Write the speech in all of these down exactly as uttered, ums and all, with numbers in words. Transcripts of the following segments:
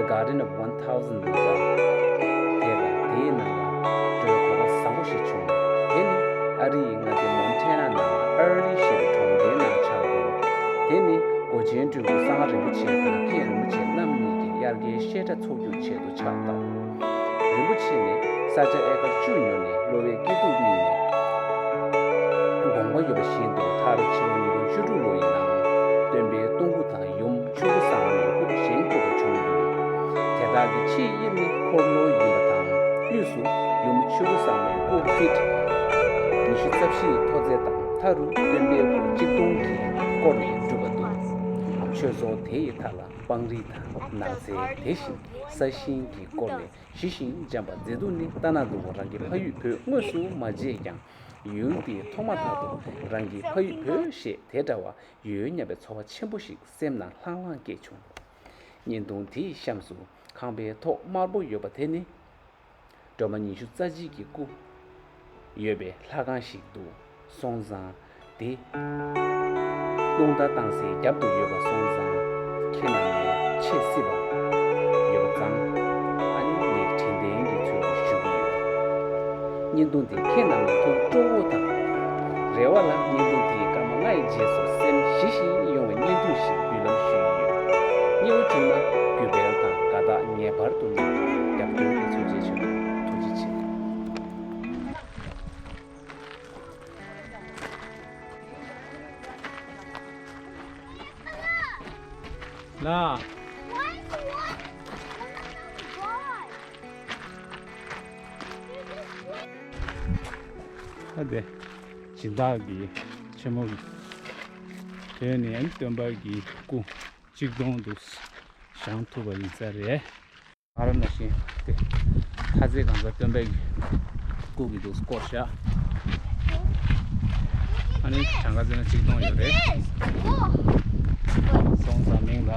Garden of One Thousand ལ། དེ་ལ་དེའི་ནང་ལ་འགྲོའི་གོ་སྐབས་བཟང་པོ་ཞིག་བྱུང་། དེ་ནི་ཨ་རི་ཡི་མངའ་སྡེ་མོན་ཊེ་ན་ནང་ཨར་ལི་ཞེས་པའི་གྲོང་རྡལ་ནང་ཆགས་འདུག་དེ་ནི་མགོ་ཆེན་སྤྲུལ་སྐུ་གསང་སྔགས་རིན་པོ་ཆེ་དང་མཁན་རིན་པོ་ཆེ་རྣམ་གཉིས་ཀྱི་དབྱར་ཁའི་བཤད་གྲྭ་འཚོགས་རྒྱུའི་ཆེད་དུ་ཆགས་སྟབས། རིན་པོ་ཆེ་ནི་ས་ཆ་ཨེ་ཀར་བཅུ་ཉོས་ནས་གློ་བའི་སྐྱིད་སྡུག་གཉིས་ནས་དགོངས་པ་ཡོད་པ་བཞིན་དུ། མཐར་ཕྱི་ལོ་ཉིས་སྟོང་བཅུ་དྲུག་ལོ་ཡི་ནང་སྟོན་པའི་གཏོང་སྐུ་དང་ཡུམ་ཆོས་སྐུ་ཟབ་མོའི་སྐུ་བཞེངས་ཐུབ་པ་བྱུང་འདུག་དེ་དག་གི་ཆེས་དབྱིབས་ནི་འཁོར་ལོ་ཡིན་པ་དང་། དབུས་སུ་ཡུམ་ཆོས་སྐུ་ཟབ་མོའི་སྐུ་ཕིཊ་ཉི་ཤུ་རྩ་བཞིའི་མཐོ་ཚད་དང་། མཐའ་རུ་སྟོན་པའི་སྐུ་གཅིག་སྟོང་གིས་བསྐོར་ནས་གྲུབ་པ་འདུག་ཆོས་ཚོགས་དེ་ཡི་མཐའ་ལ་སྤང་རི་དང་ནགས་ཚལ། དེ་བཞིན་ས་ཞིང་གིས་བསྐོར་བའི་ཞི་ཞིང་འཇམ་པ་མཛེས་སྡུག་ནི་ལྟ་ན་སྡུག་པ། རང་གི་ཕ་ཡུལ་བོད་དངོས་སུ་མ་མཇལ་ཀྱང་། ཡུལ་འདི་མཐོང་མ་ཐག་ཏུ་རང་གི་ཕ་ཡུལ་བོད་ཞེས་དེ་འདྲ་བ་ཡོད་སྙམ་པའི་ཚོར་བ་ཆེན་པོ་ཞིག་སེམས་ནང་ལྷང་ལྷང་སྐྱེས་བྱུང་། བརྙན་ཐུང་དེའི་གཤམ་དུ་ཁང་པའི་ཐོག་དམར་པོ་ཡོད་པ་དེ་ནི་སྒྲོལ་མ་ཉི་ཤུ་རྩ་གཅིག་གི་སྐུ་ཡོད་པའི་ལྷ་ཁང་ཞིག་འདུག་སོང་ཙང་། དེ་རླུང་རྟ་བཏང་སའི་རྒྱབ་ཏུ་ཡོད་པ་སོང་ཙང་། ཁྱེད་རྣམས་ནས་ཆེས་སྲིད་པ་ཡོད་པ་ཙང་། ཨ་ནི་ངས་དྲན་རྟེན་གྱི་ཚུལ་དུ་ཞུ་གི་ཡོད། བརྙན་ཐུང་འདི་ཁྱེད་རྣམས་ལ་ཐུགས་སྤྲོ་བོ་དང་། རེ་བ་ལ་བརྙན་ཐུང་འདིའི་སྐར་མ་ལྔ་ཡི་རྗེས་སུ་སེམས་ཞི་ཞིང་ཡོང་བའི་བརྙན་ཐུང་ཞིག་འབུལ་ལམ་ཞུས་ཡོད། སྙན་ཐུང་བྱུང་ན་གུས་པ་དང་དགའ་རྟགས་ངེས་པར་དུ་གནང་། རྒྱབ་སྐྱོར་གྱི་ཚུལ་བཅས་ཞུ། ཐུགས་རྗེ་ཆེ། ལ། ཨ་དེ། སྦྱིན་བདག་གི་ཆེན་མོ་གི་དོན་ནི་ཨ་ནི་སྟོན་པ་གི་སྐུ་གཅིག་སྟོང་དུ་བཞེངས་ཐུབ་པ་ཡིན་ས་རེད། ང་རང་ནང་བཞིན་དེ་ཐ་ཚིག་གང་ཚ་སྟོན་པའི་སྐུ་གི་འདུག་སྐོར་བཞག་ཨ་ནི་གྲངས་ཀ་བརྩིས་ན་གཅིག་སྟོང་ཡོད་རེད། སོང་ཙང་མིང་ལ་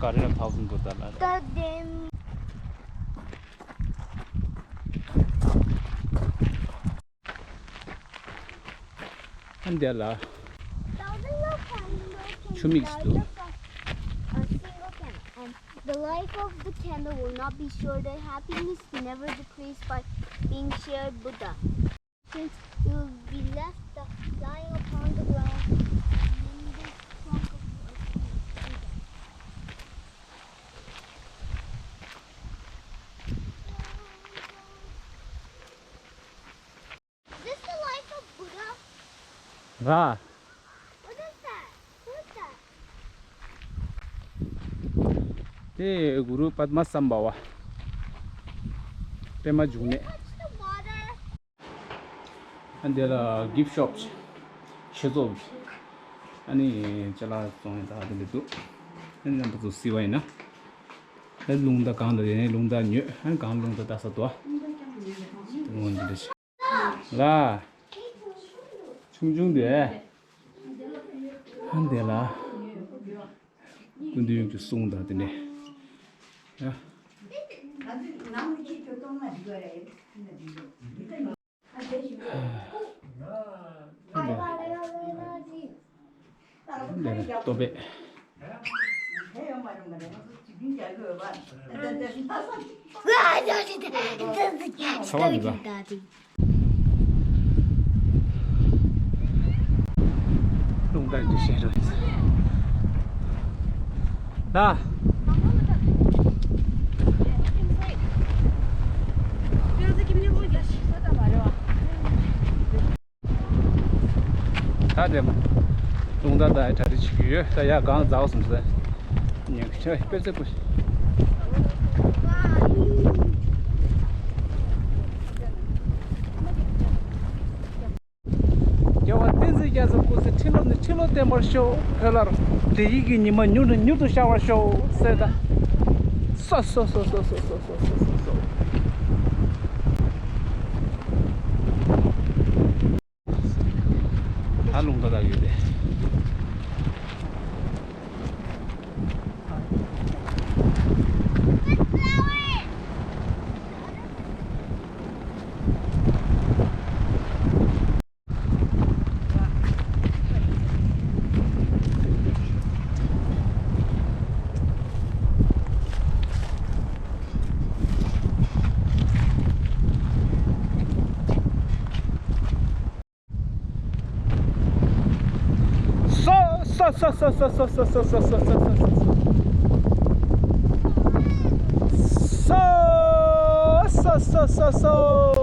ག་རེ་ལ་ཐའོ་སན་བུ་ཏ་ལ་རེད། ཨ་འདི་ལ་ཆུ་མིག་ཅིག་འདུག The life of the candle will not be shorter. Happiness never decreased by being shared Buddha. Since you will be left lying upon the ground, in the trunk of a tree. Is this the life of Buddha? ར། What is that? Who is that? དེ་གུ་རུ་པདྨ་སམ་བྷ་བ། པདྨ་འབྱུང་གནས། Touch the water. ཨ་འདི་ལ་gift shop ཆེ་ཚོགས། ཨ་ནི་ཅ་ལག་བཙོང་ཡ་ད་དེ་འདྲ་འདུག་ཨ་ནི་རྣམ་པ་ཚོ་གཟིགས་པ་ཡིན་ན། ཨ་རླུང་རྟ་སྒང་ལ་ཡིན་ནའི་རླུང་རྟ་ཉོས། ཨ་ནི་སྒང་རླུང་རྟ་ལྟ་ས་འདུག་ཨ་འོ་འདི་འདྲ་ཞིག་ལ། ཆུང་ཆུང་དེ། ཨ་འདི་ལ། སྐུ་མདུན་གྱི་གསུང་དང་དེ་ནས་ཡ། ལྟོ་ཕད། ཚ་བ་འདུག་ག་རླུང་རྟ་འདི་བཤད་རོགས་ཡིན། ད། ད་དེ་མ། རླུང་རྟ་ད་གྲ་སྒྲིག་བྱེད་ཀྱི་ཡོད། ད་ཡ་གང་འཛའ་བ་སོང་ཟེར། ཉན་གི་ཆ་དཔེ་ཚེ་པོ། རྒྱལ་བ་བསྟན་འཛིན་རྒྱ་མཚོ་སྐུ་ཚེ་ཁྲི་ལོ་ནས་ཁྲི་ལོ་བརྟན་པར་ཤོག་བོད་ལ་བདེ་སྐྱིད་ཀྱི་ཉི་མ་མྱུར་ནས་མྱུར་དུ་ཤར་བར་ཤོག་ཟེར་ད། སོ་སོ་སོ། ད་རླུང་རྟ་ད་ཡོད་དེ། སོ་སོ་སོ་སོ།